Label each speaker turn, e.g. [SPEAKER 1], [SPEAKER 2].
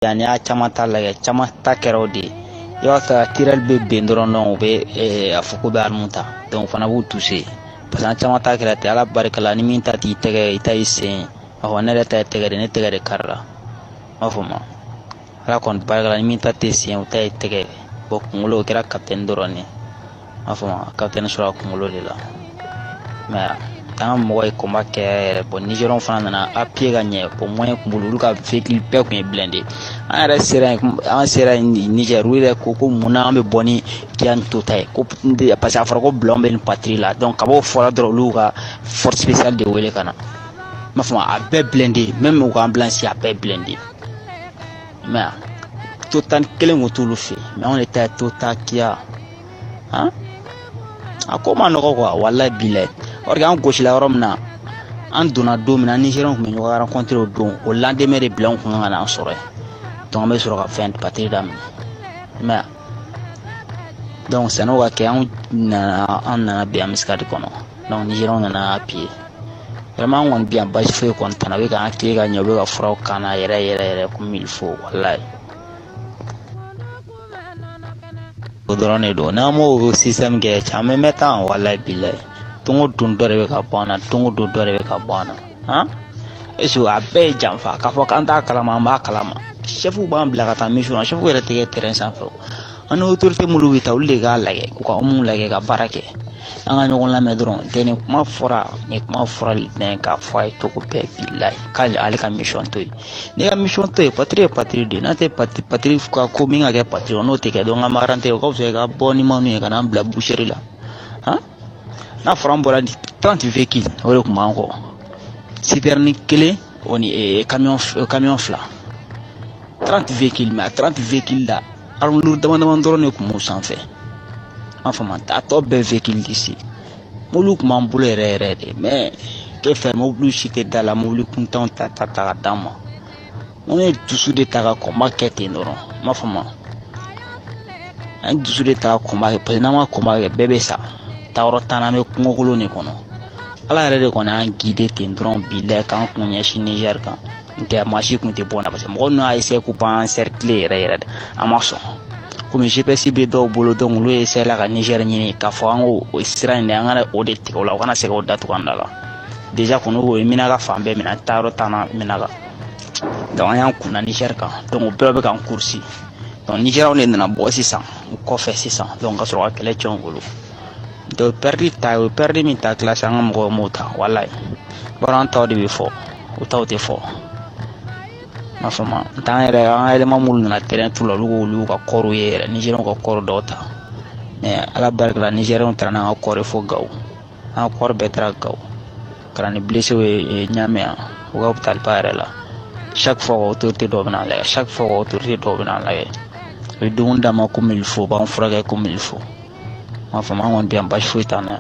[SPEAKER 1] Yan n'i y'a caman ta lajɛ, caman ta kɛra o de ye. I b'a sɔrɔ tireur bɛ ben dɔrɔn, dɔn u bɛ a fɔ k'u bɛ arme ta, donc o fana b'u toucher, parce que an caman ta kɛra ten. Ala barika la, ni min ta t'i tɛgɛ, i ta y'i sen. Awɔ, ne yɛrɛ ta ye tɛgɛ de, ne tɛgɛ de karila, n b'a fɔ ma. Ala kɔni barika la, ni min ta tɛ sen, o ta ye tɛgɛ. Bon, kunkolo, o kɛra capitaine dɔrɔn de ye, n b'a fɔ ma, capitaine sɔrɔ a kunkolo de la. Mais an ka mɔgɔ ye combat kɛ yɛrɛ. Bon, Nigériens fana nana appuyer ka ɲɛ. Bon, moyen kun bolo, olu ka véhicule bɛɛ kun ye blindé. An yɛrɛ sera yen, an sera Niger, olu yɛrɛ ko ko munna an bɛ bɔ ni Kia ni Toyota ye? Ko parce que a fɔra ko bulon bɛ nin patrouille la. Donc kab'o fɔra dɔrɔn, olu ka force spéciale de wele ka na, n b'a fɔ ma, a bɛɛ blindé, même u ka ambulance, a bɛɛ blindé. Mais Toyota kelen kun t'olu fɛ yen, mais anw de ta ye Toyota, Kia. Han, a ko ma nɔgɔ quoi, walayi bilayi. Or que an gosila yɔrɔ min na, an donna don min na, Nigériens tun bɛ ɲɔgɔn rencontré o don, o lendemain de bila kun kan ka na an sɔrɔ yen. Donc an bɛ sɔrɔ ka fɛn patrouille daminɛ. Mais donc san'o ka kɛ, an nana bin embuscade kɔnɔ. Donc Nigériens nana appuyer. Vraiment, an kɔni bi yan, basi foyi kɔni t'an na. U bɛ k'an tile ka ɲɛ, u bɛ ka furaw k'an na yɛrɛ yɛrɛ yɛrɛ comme il faut, walayi. O dɔrɔn de don. N'an m'o système kɛ, cɛ, an bɛ mɛn tan, walayi bilayi. Don o don dɔ de bɛ ka bɔ an na, don o don dɔ de bɛ ka bɔ an na. Han, est ce que a bɛɛ ye janfa k'a fɔ k'an t'a kalama? An b'a kalama. Chef b'an bila ka taa mission na, chef yɛrɛ tɛ kɛ terrain sanfɛ. An ni autorité minnu bɛ taa, olu de k'a lajɛ, k'u ka homme lajɛ ka baara kɛ. An ka ɲɔgɔn lamɛn dɔrɔn tɛ. Nin kuma fɔra, nin kuma fɔra k'a fɔ a ye cogo bɛɛ, bilayi, k'ale ale ka mission to yen. N'i ka mission to yen, patrouille ye patrouille de ye. N'a tɛ patrouille ka ko min ka kɛ patrouille, n'o tɛ kɛ, donc an ma tɛ. O ka fisa i ka bɔ ni manu ye ka n'an bila boucherie la. Han, n'a fɔra an bɔra 30 véhicules, o de tun b'an kɔ, citerne kelen, o ni camion fila, 30 véhicules. Mais a 30 véhicules la, arme lourde dama dama dɔrɔn de tun b'u sanfɛ, an faamu, a tɔ bɛɛ véhicule d'ici. Mobili tun b'an bolo yɛrɛ yɛrɛ de, mais que faire? Mobili si tɛ da la, mobili kuntanw ta ta ta ka d'an ma. N ye dusu de ta ka combat kɛ ten dɔrɔn, n b'a faamu. An ye dusu de ta ka combat kɛ, parce que n'an ma combat kɛ, bɛɛ bɛ sa. Taayɔrɔ t'an na, an bɛ kungokolon de kɔnɔ. Ala yɛrɛ de kɔni y'an guider ten dɔrɔn, bilayi, k'an kun ɲɛsin Niger kan. N tɛ maa si kun tɛ bɔ n na, parce que mɔgɔ ninnu y'a essayer k'u b'an encercler yɛrɛ yɛrɛ de, an ma sɔn. Komi GPS bɛ dɔw bolo, donc olu essayer la ka Niger ɲini k'a fɔ an k'o o sira in de, an kana o de tigɛ o la, u kana se k'o datugu an da la. Déjà kɔni, o ye Menaka fan bɛɛ minɛ, an taayɔrɔ t'an na Menaka. Donc an y'an kunna Niger kan, donc o bɛɛ bɛ k'an courser. Donc Nigériens de nana bɔ sisan u kɔfɛ sisan, donc ka sɔrɔ ka kɛlɛ tiɲɛ u bolo. Donc perdu ta, o perdu min ta classe, an ka mɔgɔw m'o ta, walayi. Bɔra an taw de bɛ fɔ, o taw tɛ fɔ, n b'a fɔ ma. N t'an yɛrɛ, an ka élément minnu nana terrain tu la, olu k'olu ka corps ye yɛrɛ, Nigériens ka corps dɔw ta. Mais Ala barika la, Nigériens taara n'an ka corps ye fo Gawo. An ka corps bɛɛ taara Gawo ka na ni blessé ye Ɲamɛ yan, u ka hôpital ba yɛrɛ la. Chaque fois, autorité dɔw bɛ n'a lajɛ, chaque fois, autorité dɔw bɛ n'a lajɛ, u ye dumuni d'an ma comme il faut, u b'an furakɛ comme il faut, n b'a fɔ ma. An kɔni bɛ yan, basi foyi t'an na.